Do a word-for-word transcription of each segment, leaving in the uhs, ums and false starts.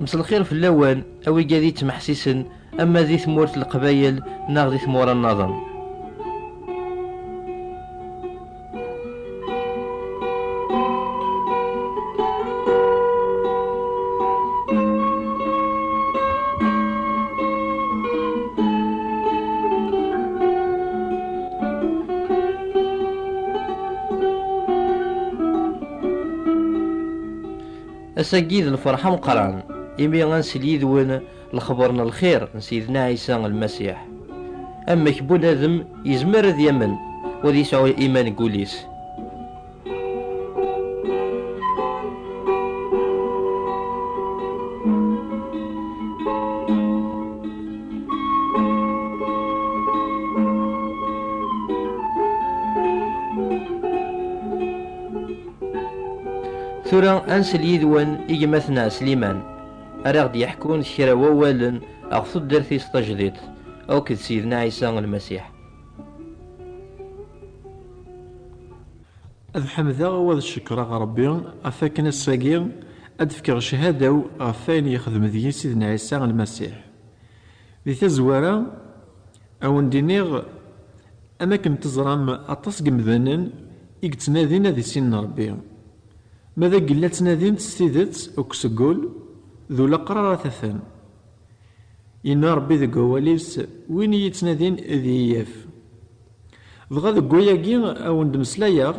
Mselxir fell-awen, a wigad yettmeḥsisen, ama di tmurt n Leqbayel neɣ di tmura nniḍen. Ass-agi d lferḥ ameqqran, imi ad nsel yid-wen lexber n lxir n Sidna Ɛisa Lmasiḥ. Amek bunadem yezmer ad yamen u ad yesɛu iman deg wul-is? Tura ad nsel yid-wen i gma-tneɣ Sliman, ara ɣ-d-yeḥkun kra wawalen ɣef tuddert-is tajdiṭ akked Sidna Ɛisa Lmasiḥ. Ad ḥemdeɣ u ad cekkreɣ Ṛebbi ɣef wakken ass-agi ad d-fkeɣ cchada-w ɣef wayen yexdem deg-i Sidna Ɛisa Lmasiḥ. Di tazwara, a wen-d-iniɣ, am akken teẓram, aṭas n yemdanen i yettnadin ad issinen Ṛebbi. Ma d agella ttnadin-t s tidet akked seg wul, d ulaqrar ad t-afen. Yenna Ṛebbi deg wawal-is: "Win i yi-ttnadin ad iyi-yaf." Dɣa deg wayagi a wen-d-meslayeɣ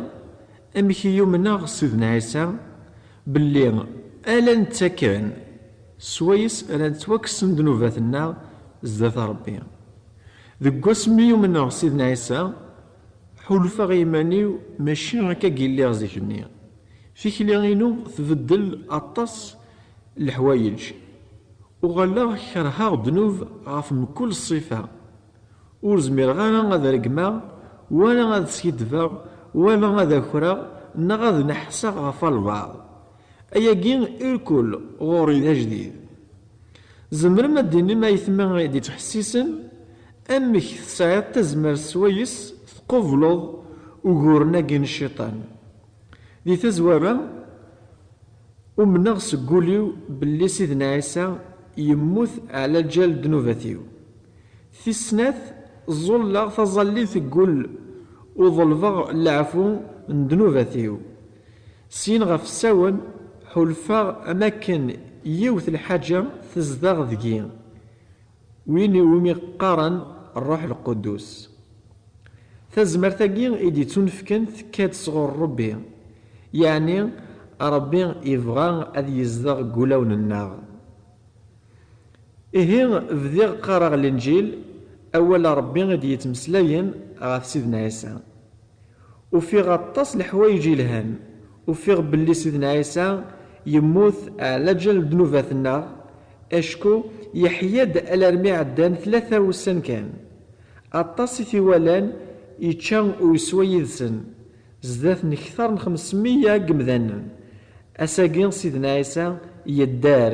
amek i yumneɣ Sidna Ɛisa belli ala netta kan swayes ara nettwakksen ddnubat-nneɣ zdat Ṛebbi. Deg wasmi yumneɣ Sidna Ɛisa, ḥulfaɣ i yiman-iw mačči akka i lliɣ zik-nni. Tikli-inu tbeddel aṭas n leḥwayeǧ. Uɣaleɣ kerheɣ ddnub ɣef mkul ṣṣifa. Ur zmireɣ ara ad regmeɣ, wala ad skiddbeɣ, wala ad akreɣ, neɣ ad neḥseɣ ɣef walbeɛḍ. Ayagi irkul ɣur-i d ajdid. Tzemrem ad d-tinim aytma i d-ittḥessisen amek tesɛiḍ tazmert swayes tqubleḍ uguren-agi n cciṭan. Di tazwara, umneɣ seg wul-iw belli Sidna Ɛisa yemmut ɛla lǧal ddnubat-iw. Tis snat, ẓẓulleɣ taẓallit deg wul u ḍelbeɣ leɛfu n ddnubat-iw. Syin ɣef ssawen, ḥulfaɣ am akken yiwet lḥaǧa tezdeɣ deg-i, win iwumi qqaren Ṛṛuḥ Lqudus. Tazmert-agi i d-ittunefken tekka-d sɣur Ṛebbi, yeɛni Ṛebbi yebɣa ad yezdeɣ deg wulawen-nneɣ. Ihi, bdiɣ qqareɣ Linǧil, awal n Ṛebbi i d-yettmeslayen ɣef Sidna Ɛisa. Ufiɣ aṭas n leḥwayeǧ yelhan. Ufiɣ belli Sidna Ɛisa yemmut ɛla ǧal ddnubat-nneɣ, acku yeḥya-d alarmi ɛeddan tlata wussan kan. Aṭas i t-iwalan, yečča u yeswa yid-sen, zdat n kter n xemsemya n yemdanen. Ass-agi, Sidna Ɛisa yedder,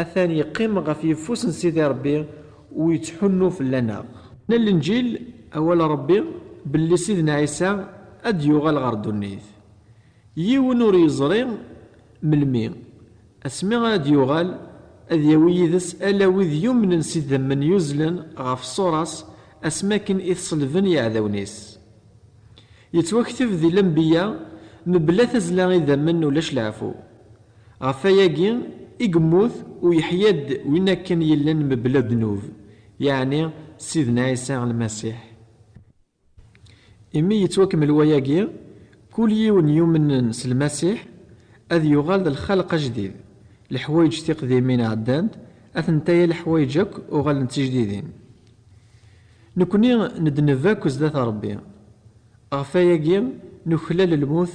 atan yeqqim ɣef yeffus n Sidi Ṛebbi u yettḥunnu fell-aneɣ. Nna Linǧil, awal Ṛebbi, belli Sidna Ɛisa ad d-yuɣal ɣer ddunit. Yiwen ur yeẓri melmi. Asmi ara d-yuɣal, ad yawi yid-s ala wid yumnen s idammen yuzzlen ɣef ṣṣura-s, asmi akken i t-ṣelben yeɛdawen-is. Yettwakteb di Lenbiya, mebla tazzla idammen ulac leɛfu. Ɣef wayagi i yemmut u yeḥya-d win akken yellan mebla ddnub, yeɛni Sidna Ɛisa Lmasiḥ. Imi yettwakmel wayagi, kul yiwen yumnen s Lmasiḥ ad yuɣal d lxalq ajdid. Leḥwayeǧ tiqdimin ɛeddant, atentaya leḥwayeǧ akk uɣalent d tijdidin. Nekni nedneb akk zdat Ṛebbi. Ɣef wayagi nuklal lmut,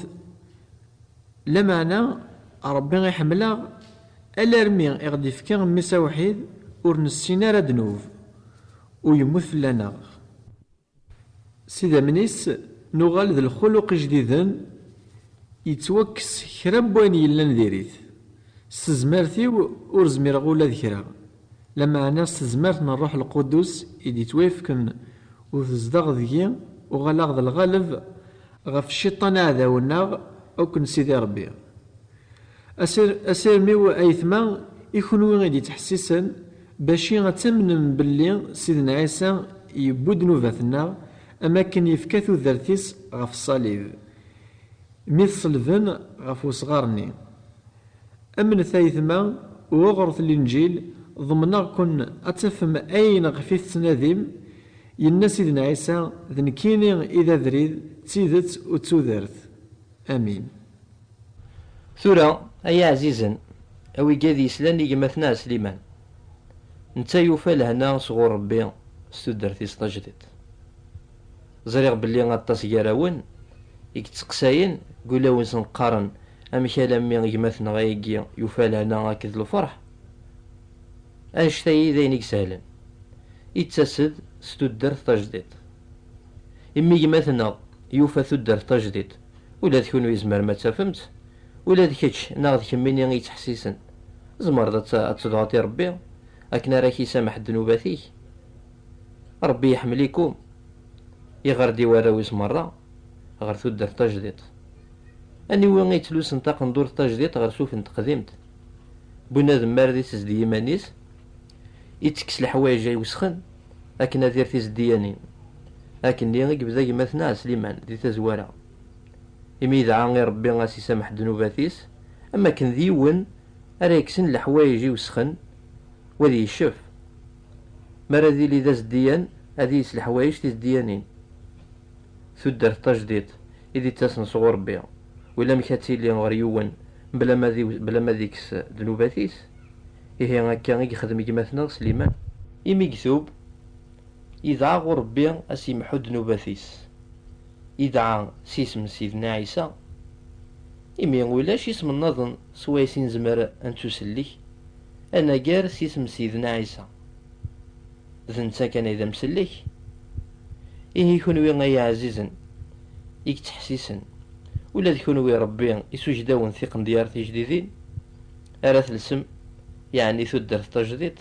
lameɛna Ṛebbi iḥemmel-aɣ alarmi i ɣ-d-ifka Mmi-s awḥid ur nessin ara ddnub, u yemmut fell-aneɣ. S idammen-is nuɣal d lxuluq ijdiden, yettwakkes kra n wayen yellan diri-t. S tezmert-iw ur zmireɣ ula d kra. Lameɛna s tezmert n Ṛṛuḥ Lqudus i d-ittwayefken u tezdeɣ deg-i, uɣaleɣ d lɣaleb ɣef cciṭan aɛdaw-nneɣ akk n Sidi Ṛebbi. Asir-, asirem-iw ayetma I kunwi i d-ittḥessisen, baci ad tamnem belli Sidna Ɛisa yewwi ddnubat-nneɣ, am akken yefka tudert-is ɣef ṣṣalib, mi t-ṣelben ɣef usɣar-nni. Amnet ayetma, u ɣret Linǧil, ḍemneɣ-ken ad tafem ayen ɣef i tettnadim, yenna Sidna Ɛisa, d nekkini i d abrid, d tidet u d tudert. Amin. Tura, ay aɛzizen, a wigad yeslan i gma-tneɣ Sliman, netta yufa lehna sɣur Ṛebbi s tudert-is tajdiṭ. Ẓriɣ belli aṭas gar-awen i yetteqsayen, deg ulawen-nsen qqaren, amek alammi gma-tneɣ ayagi yufa lehna akked lferḥ? Annect-ayi d ayen i isehlen. Ittas-d s tudert tajdiṭ. Imi gma-tneɣ yufa tudert tajdiṭ, ula d kunwi tzemrem ad tafem-tt, ula d kečč neɣ d kemmini i yettḥessisen, tzemreḍ ad t-, ad tedɛuḍ i Ṛebbi akken ara k-isameḥ ddnubat-ik. Ṛebbi iḥemmel-ikum, iɣer-d i warraw-is merra ɣer tudert tajdiṭ. Aniwi i yettlusen taqendurt tajdiṭ ɣer suf n teqdimt? Bunadem mi ara d-itezdi iman-is, ittekkes leḥwayeǧ iwesxen akken ad irr tizeddiyanin. Akkenni i yebda gma-tneɣ Sliman di tazwara. Imi yedɛa i Ṛebbi a s-isameḥ ddnubat-is, am akken d yiwen ara yekksen leḥwayeǧ iwesxen, u ad yeccef. Mi ara d-yili d azeddiyan, ad yels leḥwayeǧ tizeddiyanin. Tudert tajdiṭ i d-ittasen sɣur Ṛebbi, ulamek ad tili ɣer yiwen bla ma d-, bla ma d-ikkes ddnubat-is. Ihi akka i yexdem gma-tneɣ Sliman. Imi yetub, yedɛa ɣur Ṛebbi a s-yemḥu ddnubat-is. Yedɛa s yisem n Sidna Ɛisa, imi ulac isem nniḍen swayes i nezmer ad nettusellek, anagar s yisem n Sidna Ɛisa. D netta kan ay d amsellek. Ihi kunwi ay iɛzizen, i yettḥessisen, ula d kunwi Ṛebbi isujed-awen tiqendyar tijdidin, ara telsem, yeɛni tudert tajdiṭ,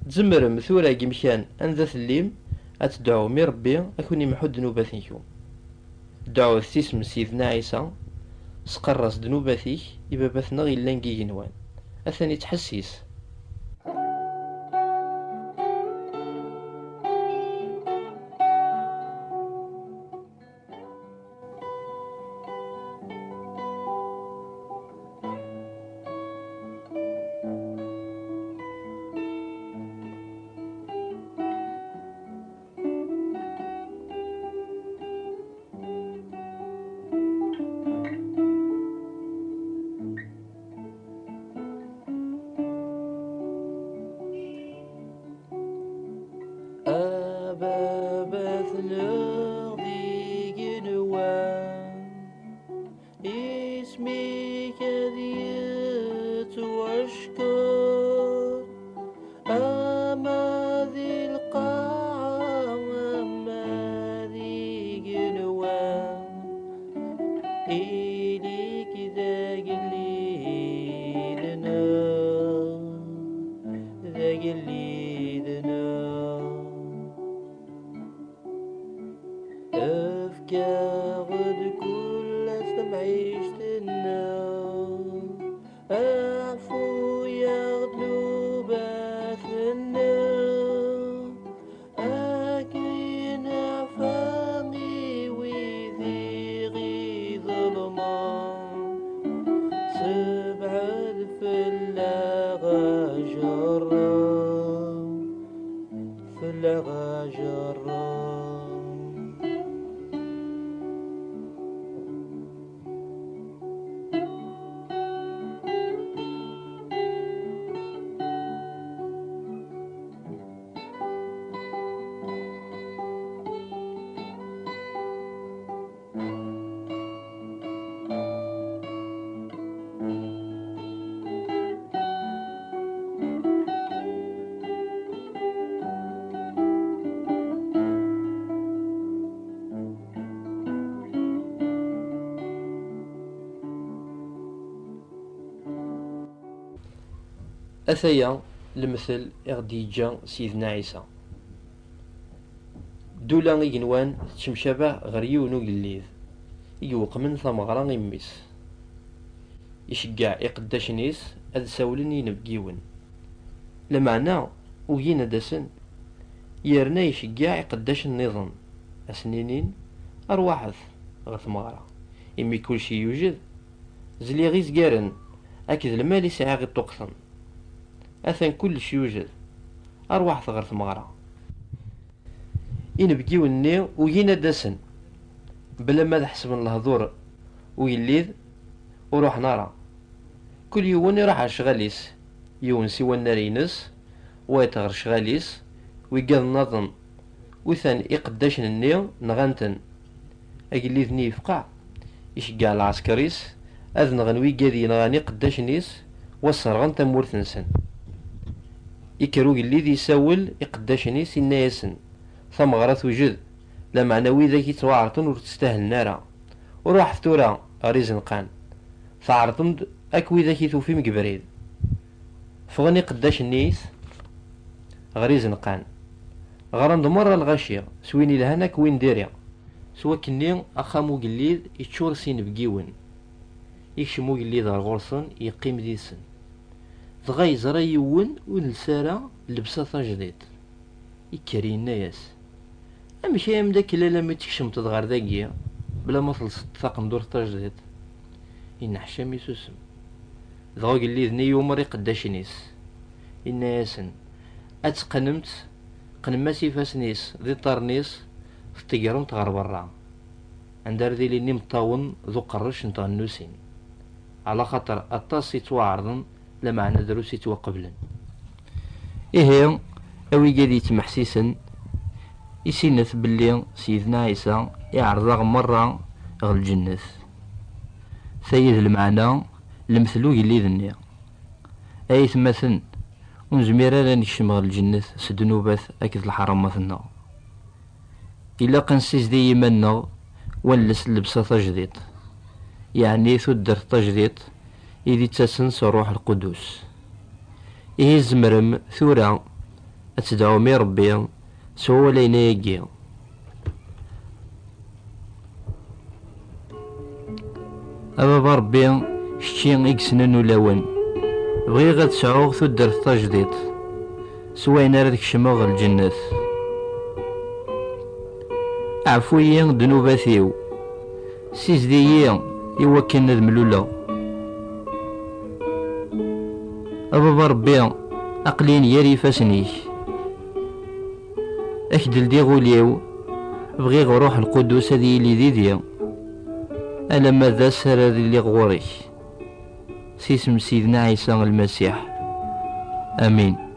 tzemrem tura deg yimkan anda tellim ad tedɛum i Ṛebbi ad ken-imḥu ddnubat-nkum. Dɛut s isem n Sidna Ɛisa, sqerr-as ddnubat-ik i Baba-tneɣ yellan deg igenwan. Atan ittḥessis. A baba-tneɣ d igenwan, isem-ik ad yettwackeṛ, ama di lqaɛa, ama di igenwan. Ili-k d agellid-nneɣ, d agellid-nneɣ. Efk-aɣ-d kul ass tamɛict-nneɣ, aɛfu-yaɣ ddnubat-nneɣ, akken i neɛfa i wid i ɣ-iḍelmen. Sebɛed fell-aɣ ajerrew, fell-aɣ ajerrew. Ataya lemtel i ɣ-d-yeǧǧa Sidna Ɛisa. Ddula igenwan tettemcabaɛ ɣer yiwen ugellid i iweqmen tameɣra i mmi-s. Iceggeɛ iqeddacen-is ad sawlen i yinebgiwen. Lameɛna ugin ad d-asen, yerna iceggeɛ iqeddacen nniḍen, a sen-inin: "Arwaḥet ɣer tmeɣra, imi kullec yewjed, zliɣ izgaren akked lmal i sɛiɣ i ṭṭuqten. Atan kullec yewjed, arwaḥet ɣer tmeɣra." Inebgiwen-nni ugin ad d-asen, bla ma ad ḥesben lehdur ugellid, ur ruḥen ara. Kul yiwen iruḥ ɣer ccɣel-is, yiwen si wannar-ines, wayeḍ ɣer ccɣel-is, wigad nnaḍen utan iqeddacen-nni nɣan-ten. Agellid-nni yefqeɛ, iceggeɛ lɛesker-is ad nɣen wigad yenɣan iqeddacen-is, wa sserɣen tamurt-nsen. Ikker ugellid isawel iqeddacen-is, inna-yasen: "Tameɣra tewjed, lameɛna widak ittwaɛerḍen ur ttstahlen ara. Ruḥet tura ɣer izenqan, tɛerḍem-d akk widak i tufim deg ubrid." Ffɣen iqeddacen-is ɣer izenqan, ɣran-d merra lɣaci, s win ilhan akk win diri. S wakkenni, axxam ugellid iččur s inebgiwen. Ikcem ugellid ɣer ɣur-sen, yeqqim did-sen. Dɣa yeẓra yiwen ur nelsi ara llebsa tajdiṭ. Ikker yenna-yas: "Amek ay ameddakel alammi tkecmeḍ ɣer dagi, bla ma telseḍ taqendurt tajdiṭ?" Yenneḥcam isusem. Dɣa ugellid-nni yumer iqeddacen-is, inna-yasen: "Ad teqqnemt, qqnem-as ifassen-is d iṭarren-is, teṭṭegremt ɣer berra, anda ara d-ilin imeṭṭawen d uqerrec n tɣennusin, ɛla xaṭer aṭas i ttwaɛerḍen, lameɛna drus i ttwaqeblen." Ihi, a wigad yettmeḥsisen, issinet belli Sidna Ɛisa iɛreḍ-aɣ merra ɣer lǧennet. Tayi d lmeɛna, lemtel ugellid-nni. Ay atmaten, ur nezmir ara ad nekcem ɣer lǧennet s ddnubat akked leḥramat-nneɣ. Ilaq ad nessizdig iman-nneɣ, wa nles llebsa tajdiṭ, yeɛni tuddert tajdiṭ i d-ittasen s Ṛṛuḥ Lqudus. Ihi tzemrem tura ad tedɛum i Ṛebbi s wawal-ayagi: "A Baba Ṛebbi, kečči i yessnen ulawen, bɣiɣ ad sɛuɣ tuddert tajdiṭ s wayen ara d-kecmeɣ ɣer lǧennet. Ɛfu-yi ddnubat-iw, ssizdig-iyi i wakken ad mluleɣ. A Baba Ṛebbi, aql-in gar yifassen-ik. Ak-d-ldiɣ ul-iw, bɣiɣ Ṛṛuḥ Lqudus ad yili didi, alamma d ass ara d-iliɣ ɣur-k." S isem n Sidna Ɛisa Lmasiḥ. Amin.